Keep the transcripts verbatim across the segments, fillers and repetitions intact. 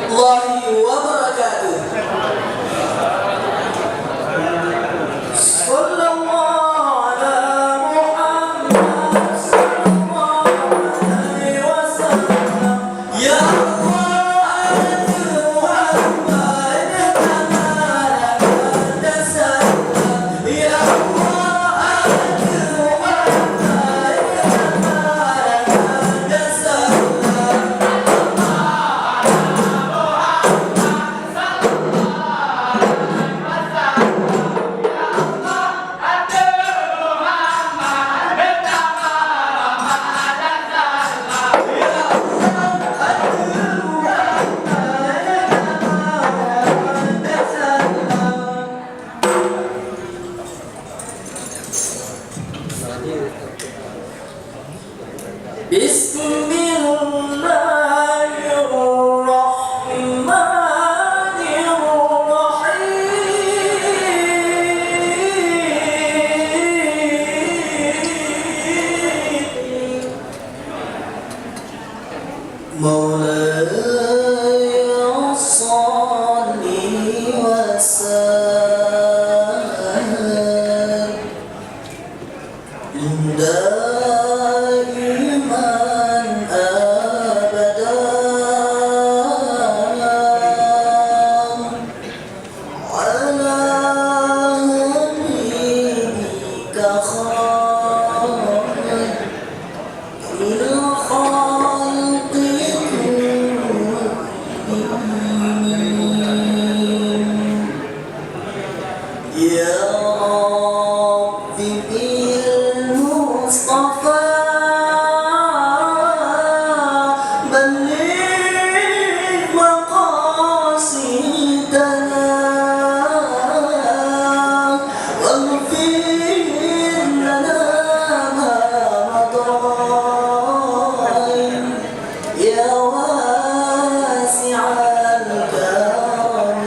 الله وبركاته. صلى الله على محمد صلى الله عليه وسلم. يا الله، أنت محمد، تبارك وتعالى. يا الله، أنت محمد، تبارك وتعالى. بسم الله الرحمن الرحيم. مولاي صل وسلم دائما أبدا على حبيبك خير الخلق كلهم. يا رب بالمصطفى بلغ مقاصدنا واغفر لنا ما مضى يا واسع الكرم.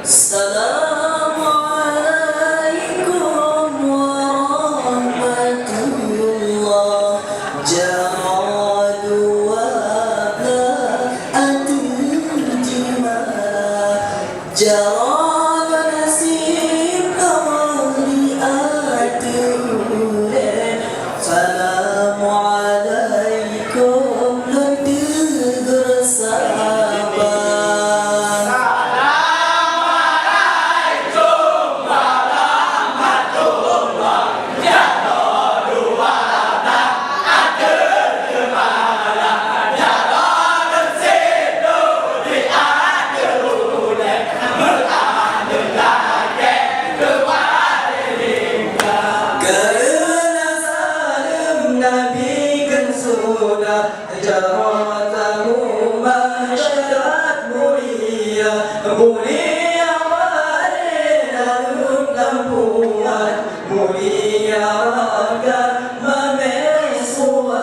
السلام عليكم ورحمة الله. جرى دوبنا أتجمع. Jaroe naseb lôn di ateueh ulèe. Assalamualaikum lôn teugor sapa. Kareuna saleuem Nabi kheun sunat, jaroe tamu Mulia waréh lam buet, mulia rakan mamé suan.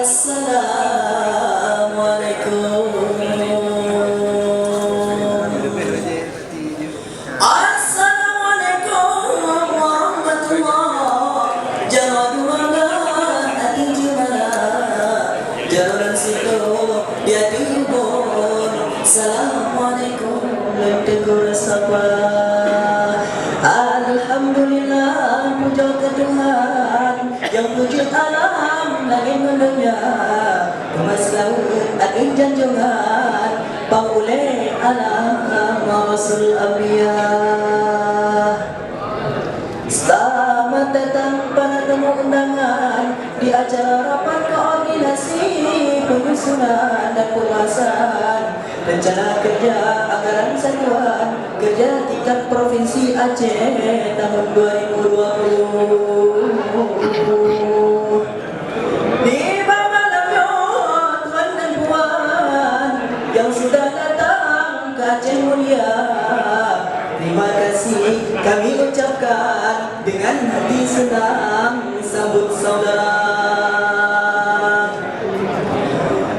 Assalamualaikum. Assalamualaikum warahmatullah. Jaroe dua belah hati jeumala. Jaroe dan situ dia timbul. Assalamualaikum lôn tegur sapa. Alhamdulillah pujoe keu Tuhan. Nyang peujeuet alam langét ngon donya, peumas laôt ateueh janjongan, pang ulée alam Rasul Anbiya. Selamat datang para tamu undangan di acara rapat koordinasi penyusunan dan pembahasan rencana kerja anggaran satuan kerja tingkat provinsi Aceh tahun dua ribu dua puluh. Di bak malam nyoe, tuan dan puan yang sudah datang ke Aceh mulia, terima kasih kami ucapkan dengan hati senang sambut saudara.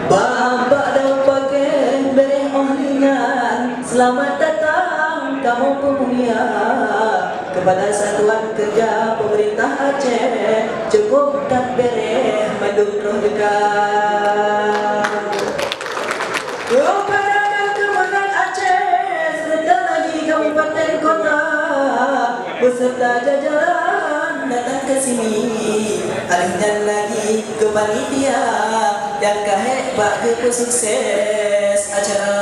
Bapak dan Pakeh Bereh Ohlingan, selamat datang kamoe peumulia kepada satuan kerja pemerintah Aceh. Cukup that bereh mandum roh dekat. Kepada Kemenag Aceh serta lagi kabupaten kota beserta jajaran datang ke sini. Alih nyan lagi ke panitia dan ka hék bak geupeu sukses acara.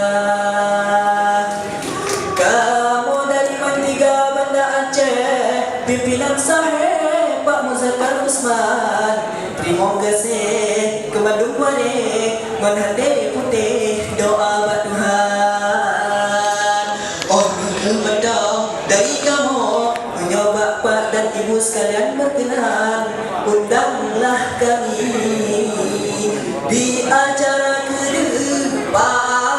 Kamoe dari Mantiga Banda Aceh, pimpinan sahék Pak Muzakar Usman, teurimong gaséh keu mandum waréh ngon haté putéh doa bak Tuhan. Oh, mantong dari kamoe, meunyoe bapak dan ibu sekalian berkenan, undanglah kami di acara kedepan.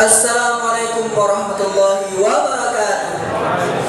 Assalamualaikum warahmatullahi wabarakatuh.